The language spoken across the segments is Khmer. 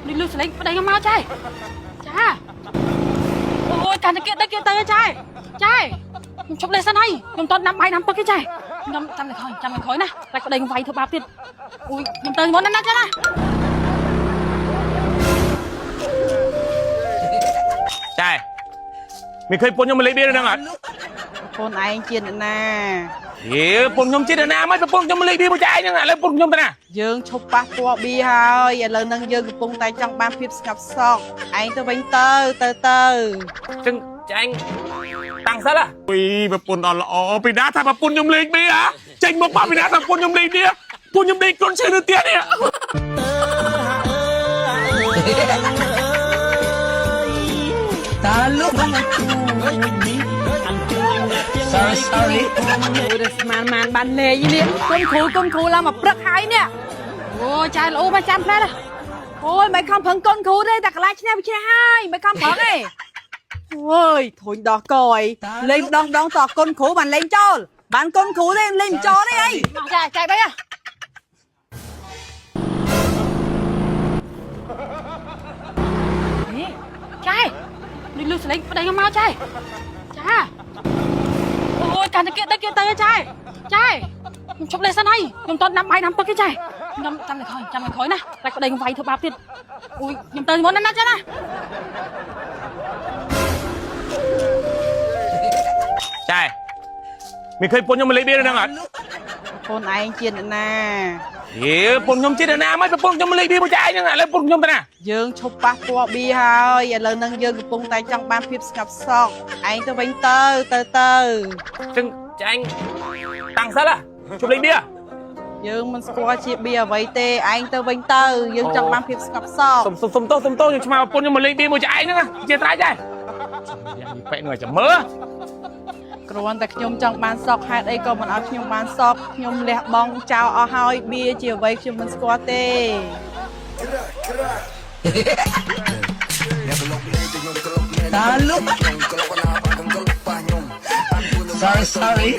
នេះលឺសលេងប្តីខ្ញុំមកចែចាអូយកាន់តែគៀកទៅគៀកទៅចែចែខ្ញុំជប់លេសិនហើយខ្ញុំតន់ដាំបាយដាំទឹកទេចែខ្ញុំចាំតែក្រោយចាំតែក្រោយណាតែប្តីខ្ញុំវាយធ្វើបាបទៀតអូយខ្ញុំទៅមុនណាណាចាណា ចែមានឃើញពុនខ្ញុំមកលេងបៀនៅហ្នឹងអត់ ខ្លួនឯងជាអ្នកណា ហេពុនខ្ញុំជាអ្នកណាមិនប្រពន្ធខ្ញុំមកលេងបៀមួយចែឯងហ្នឹងឥឡូវពុនខ្ញុំទៅណា យើងឈប់ប៉ះពាល់ប៊ីហើយឥឡូវហ្នឹងយើងកំពុងតែចង់បានភាពស្ងប់សុខឯងទៅវិញទៅទៅទៅ អញ្ចឹងចែឯងតាំងសិលហ៎អុយប្រពន្ធដល់ល្អពីណាថាប្រពន្ធខ្ញុំលេងបៀហ៎ចេញមកបាក់ពីណាថាប្រពន្ធខ្ញុំលេងបៀពុនខ្ញុំលេងក្រុនឈើនៅផ្ទះនេះ តាលោក Sorry sorry អូយដល់ស្មានមានបានលេងនេះគុំគ្រូគុំគ្រូឡើងមកព្រឹកហើយនេះ អូចែល្អមកចាំផ្លែណា អូយមិនខំប្រឹងគុំគ្រូទេតែកន្លែងឈ្នះវាឈ្នះហើយមិនខំប្រឹងទេ អូយធុញដោះកយលេងម្ដងម្ដងតគុណគ្រូបានលេងចូលបានគុណគ្រូទេលេងមិនចូលទេអី មកចែចែបីហ៎ចែនេះលឺសលេងប្តីខ្ញុំមកចែចាអូយកាន់តែគៀកទៅគៀកទៅចែចែខ្ញុំជប់លេសិនហើយខ្ញុំតន់ដាំបាយដាំទឹកទេចែខ្ញុំចាំតែក្រោយចាំតែក្រោយណាតែប្តីខ្ញុំវាយធ្វើបាបទៀតអូយខ្ញុំទៅមុនណាណាចាណា ចែមានឃើញពុនខ្ញុំមកលេងបៀនៅហ្នឹងអត់ ខ្លួនឯងជាអ្នកណា ហេពុនខ្ញុំជាអ្នកណាមិនប្រពន្ធខ្ញុំមកលេងបៀមួយចែឯងហ្នឹងឥឡូវពុនខ្ញុំទៅណា យើងឈប់ប៉ះពាល់ប៊ីហើយឥឡូវហ្នឹងយើងកំពុងតែចង់បានភាពស្ងប់សុខឯងទៅវិញទៅទៅទៅ អញ្ចឹងចែឯងតាំងសិលហ៎ជប់លេងបៀ យើងមិនស្គាល់ជាប៊ីអ្វីទេឯងទៅវិញទៅយើងចង់បានភាពស្ងប់សុខ សុំសុំសុំទោសសុំទោសខ្ញុំឆ្មាប្រពន្ធខ្ញុំមកលេងបៀមួយចែឯងហ្នឹងជាត្រៃដែរយ៉ាងនេះប៉ែកនឹងឲ្យចាំមើល គ្រាន់តែខ្ញុំចង់បានសុខហេតុអីក៏មិនឲ្យខ្ញុំបានសុខខ្ញុំលះបង់ចោលអស់ហើយបៀជាអ្វីខ្ញុំមិនស្គាល់ទេ តាលោក Sorry sorry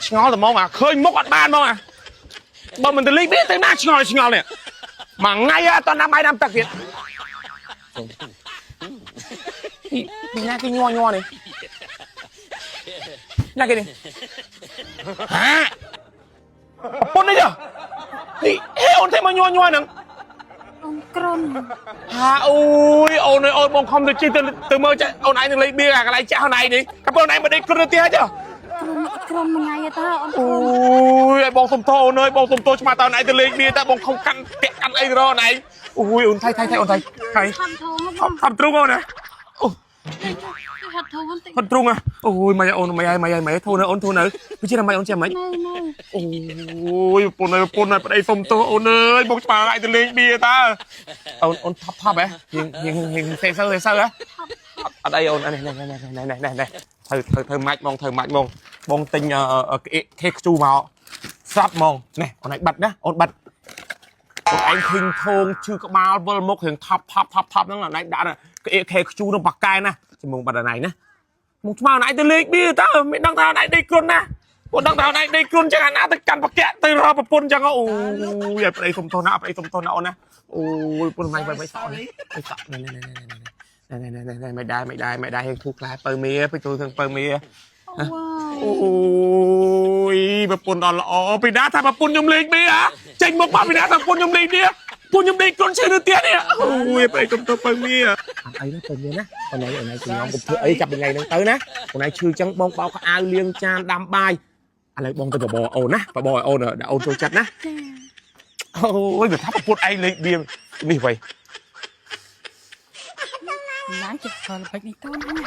ឆ្ងល់តែហ្មងអាឃើញមុខអត់បានហ្មងអាបើមិនទៅលេងបៀទៅណាឆ្ងល់ឆ្ងល់នេះមួយថ្ងៃអត់ដាំបាយដាំទឹកទៀតពីណាគេញ័រញ័រនេះណាគេនេះហាប្រពន្ធនេះចុះនេះហេអូនទេមកញ័រញ័រហ្នឹង អូនក្រុន ហាអូយអូនអើយអូនបងខំទៅជិះទៅទៅមើលចាអូនឯងនឹងលេងបៀអាកន្លែងចាស់អូនឯងនេះកាលអូនឯងមកដេកគ្រឹះទៅផ្ទះចុះ ក្រុនក្រុនមួយថ្ងៃតើអូន អូ ក្រុន យឲ្យបងសុំទោសអូនអើយបងសុំទោសឆ្មាតើអូនឯងទៅលេងបៀតើបងខំកាន់តាក់កាន់អីទៅរកអូនឯងអូយអូនថៃថៃថៃអូនថៃថៃ ខំធំ ខំខំទ្រូងអូនណាអូ ហត់ធំតិច ខំទ្រូងអូយម៉ៃអូនម៉ៃម៉ៃម៉ៃធូរនៅអូនធូរនៅវាជាម៉ៃអូនជាម៉េច នៅនៅ អូយប្រពន្ធអើយប្រពន្ធអើយប្តីសុំទោសអូនអើយបងឆ្មាឯងទៅលេងបៀតើអូនអូនថប់ថប់ហ៎រៀងរៀងរៀងសេសើសេសើហ៎អត់អីអូននេះនេះនេះនេះនេះនេះធ្វើធ្វើធ្វើម៉ាច់ហ្មងធ្វើម៉ាច់ហ្មងបងទិញខេខ្ជូមកស្រាប់ហ្មងនេះអូនឯងបាត់ណាអូនបាត់អូនឯងឃើញធងឈឺក្បាលវិលមុខរៀងថប់ថប់ថប់ថប់ហ្នឹងអូនឯងដាក់ខេខ្ជូនឹងប៉ាកែណាជំងបាត់អូនឯងណាមកឆ្មាអូនឯងទៅលេងបៀតើមិនដឹងថាអូនឯងដេកគ្រុនណា ពួកដឹងថាអូនឯងដេកគ្រុនចឹងអាណាទៅកាន់បកាក់ទៅរកប្រពន្ធចឹងអូយឲ្យប្តីសុំទោសណាប្តីសុំទោសណាអូនណាអូយប្រពន្ធមិនមិនសក់នេះមិនសក់នេះនេះនេះនេះនេះនេះមិនដែរមិនដែរមិនដែរហេងធូខ្លែពៅមីទៅទូទាំងពៅមីអូយប្រពន្ធដល់ល្អពីណាថាប្រពន្ធខ្ញុំលេងបៀហ៎ចេញមកបាក់ពីណាថាប្រពន្ធខ្ញុំលេងបៀពូខ្ញុំដេកគ្រុនឈឺនៅផ្ទះនេះអូយប្តីសុំទោសពៅមីអត់អីណាពៅមីណាអូនឯងអូនឯងខ្ញុំកុំធ្វើអីចាប់ពីថ្ងៃហ្នឹងទៅណាអូនឯងឈឺចឹងបងបោកអាវលាងចានដាំបាយ ឥឡូវបងទៅបបរអូនណាបបរឲ្យអូនដាក់អូនចូលចិត្តណាអូយវាថាប្រពន្ធឯងលេងបៀនេះវ៉ៃ ឡើងចេះប្រើល្បិចនេះតូនណា